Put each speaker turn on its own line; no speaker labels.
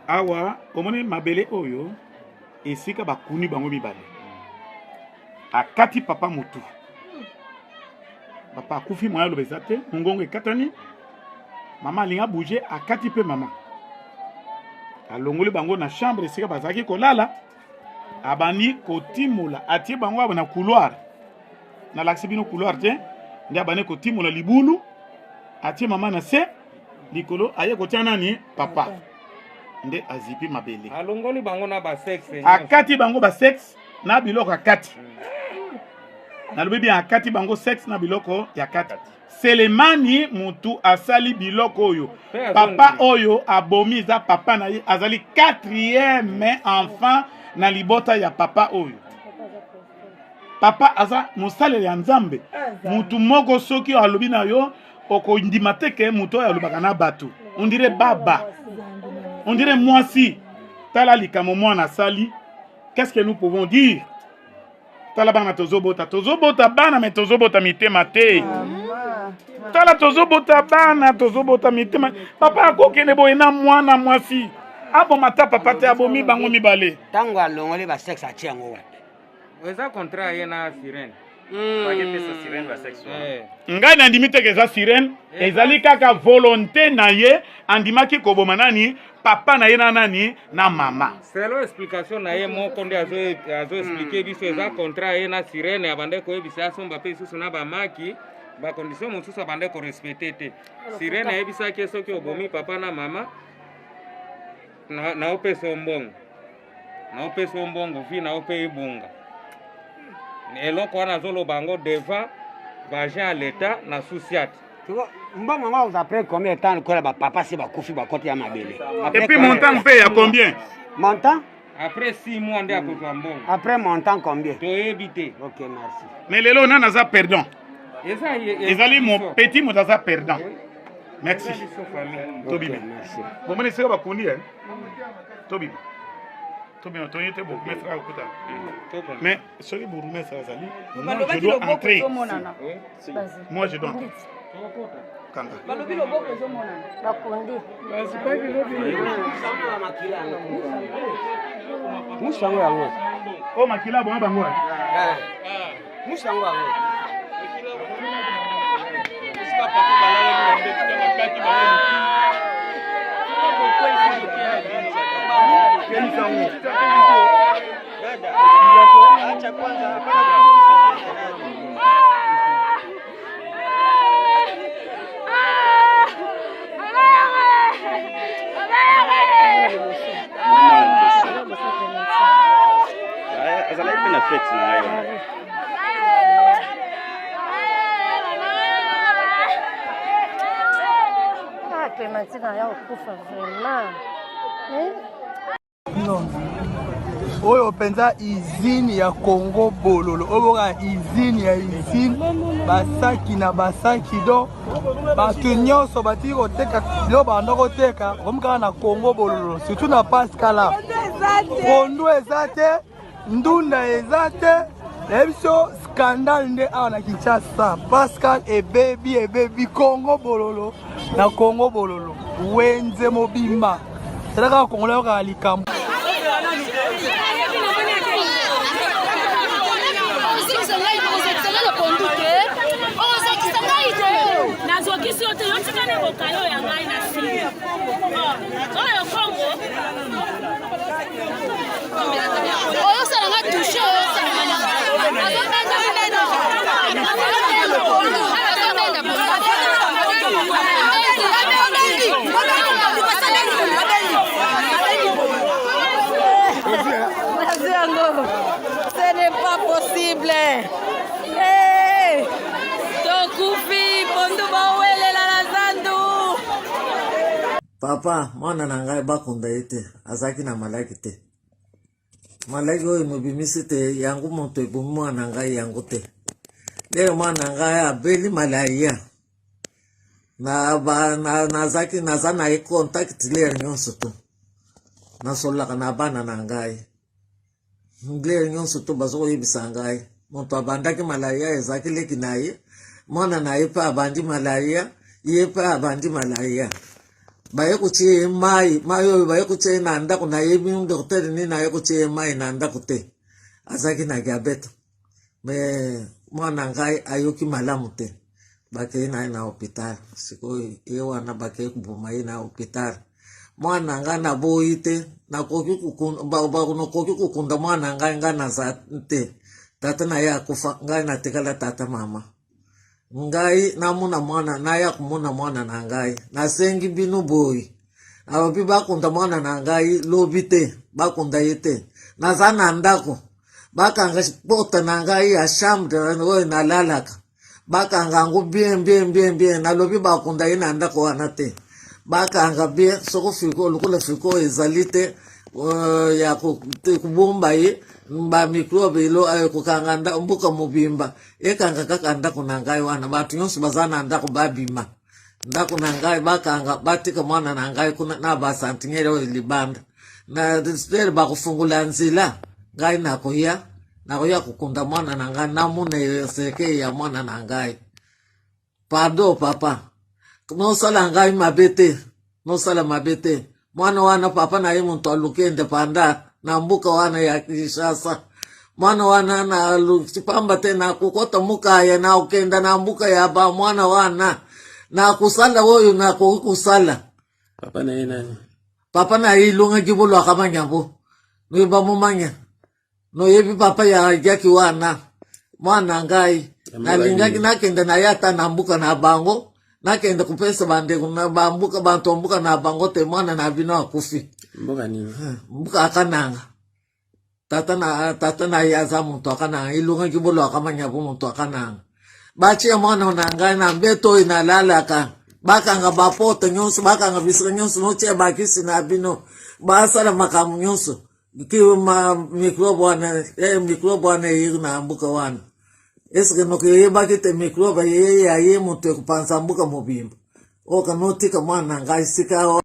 Awa omoni mabele oyo esika bakuni bango mibale, akati papa motu, papa akufi, moyen aloba eza te, mongongo ekatani, mama alingi abouge, akati mpe mama alongoli bango na chambre esika bazalaki kolala, abandi kotimola, atie bango awa na couloir. Nalakisi bino couloir te, nde abandi kotimola libulu, atie mama na se likolo, aye kotia nani papa, nde azipi mabele,
alongoli bango na basexe,
akati bango basexe na biloko akati. Nalobi bien, akati bango sexe na biloko ya kati. Selemani mutu asali biloko oyo, papa oyo abomi eza papa na ye, azali quatrième enfant na libota ya papa oyo. Papa aza mosaleli ya Nzambe. Mutu moko soki alobi na yo, okondima te ke moto oyo alobaka na bato, on dirait baba, on dirait mwasi. Tala likambo mwana asali, qu'est-ce que nous pouvons dire? Tala bana tozobota, tozobota bana me tozobota mitema te. Tala, tozobota bana, tozobota mitema. Papa akokende boye na mwana mwasi, aboma ta papa te, abomi bango mibale.
Ntango alongoli basexe, atie yango wapi?
Eza contrat ye na sirene.
Ngai nandimi teke eza sirene, ezali kaka volonté na ye, andimaki koboma nani, papa na ye na nani na mama.
Selon explication na ye moko nde azo expliquer biso, eza contrat ye na sirene. Abande koyebisa asomba mpe lisusu na bamaki, bacondition mosusu abande korespecter te. Sirene ayebisaki ye, soki obomi papa na mama, naopesa yo mbongo, naopesa yo mbongo, vie na yo mpe ebonga. Eloko wana azoloba yango devant baagent ya l'État na sous-ciat.
Mbongo yango après combien de temps? Lokola bapapa se bakufi, bakoti ya mabele.
Et puis montant mpe ya combien?
Montant?
Après 6 mois nde akozwa mbongo.
Après montant combien?
Toyebi te.
Ok, merci.
Mais lelo nani aza perdant?
Eza
Ezali mon petit moto aza perdant. Merci, tobima. Bomoni esika bakundi, tobima, tobima, toye te. Bourgmestre akokutana, mais soki bourgmestre azali, moi je dois entrer, moi je dois entrer. Kanga.
Balobi loboko ezomonana.
Bakundi.
Musu yango yango.
Oyo makila bonga bango.
Musu yango yango.
Azalaki mpe na fete na ngai wana.
Ah, Clémentine aya kokufa vraiment. Eh?
Non, oyo mpenza usine ya Congo Bololo, oyo boka usine ya usine, basaki na basaki. Donc bato nyonso batiki koteka biloko banda koteka, okomi kaka na Congo Bololo, surtout na Pascala. Pondu eza te, ndunda eza te. Nayebi biso scandale nde awa na Kinshasa. Pascal ebebi, ebebi Congo Bololo. Na Congo Bololo, wenze mobimba tala kaka Kongola, yokaka likambo.
Ozokisa ngai te, nazokisi yo te, yo tika nde bokayo ya ngai na sili oyo Kongo oyo osala nga touche, oyo osala nga.
Ce n'est pas possible. Hey, tokufi, pondu bawelela na zandu.
Papa, mwana na ngai bakunda ye te, azalaki na malaki te. Malaki oyo mobimisi te, yango moto ebomi mwana na ngai yango te. Lelo mwana na ngai abeli malaria. Na, ba, na, nazalaki naza na ye contact lere nyonso to. Nasololaka na bana na ngai. Lere nyonso to baza koyebisa ngai. Moto abandaki malaria ezalaki leki na ye. Mwana na ye mpe abandi malaria, ye mpe abandi malaria. Baye kotia ye mai, mai oyo baye kotia ye na ndako, nayebi docteur nini aye kotia ye mai na ndako te. Azalaki na diabete. Me mwana ngai ayoki malamu te. Bakei na ye na hopital. Sikoyo ye wana bakei koboma ye na hopital. Mwana ngai naboyi te, nakoki nakoki kokunda mwana ngai, ngai naza te. Tata na ye akufa, ngai natikala tata mama. Ngai namona mwana, naya komona mwana na ngai. Nasengi bino boye. Alobi bakunda mwana na ngai lobi te, bakunda ye te. Naza na ndako. Bakanga porte na ngai ya chambre oyo nalalaka. Bakanga yango bien bien bien bien. Nalobi bakunda ye na ndako wana te. Bakanga bien soko frigo lokola frigo ezali te uh, ya kobomba ye ba microbe elo eh, kokanga mboka mobimba ekanga kaka ndako na ngai wana bato nyonso baza na ndako babima ndako na ngai bakanga batika mwana na ngai kuna na basantinere oyo libanda na espere bakofungola nzela ngai nakoya nakoya kokunda mwana na ngai namona serkei ya mwana na ngai Pardon papa, nosala ngai mabe te, nosala mabe te. Mwana wana papa na ye moto aluki independa na mboka wana ya Kinshasa. Mwana wana naluki pamba te, nakokota mokaya, nakokenda na mboka ya ba mwana wana, nakosala oyo nakoki kosala.
Papa na ye nani?
Papa na ye ilongaki bolwaka manyabo, noyeba momanya. Noyebi papa ya jaki wana mwana ngai nalingaki nakende na ye ata na mboka na bango nakende kopesa bandeko na bamboka banto ya mboka na bango te mwana na bino akufi
mboka nini
mboka akananga tata na tata na ye aza moto akananga ilongaki bolwaka manyabu moto akananga batia mwana na ngai na mbeto oyo nalalaka bakanga baporte nyonso bakanga bisika nyonso notia bakisi na bino basala makambo nyonso Ki ma microbe wana eh, microbe wana eyeki na mboka wana eske noki eyebaki te microbe eye ya ye moto ekopanza mboka mobimba oka notika mwana na ngai sika.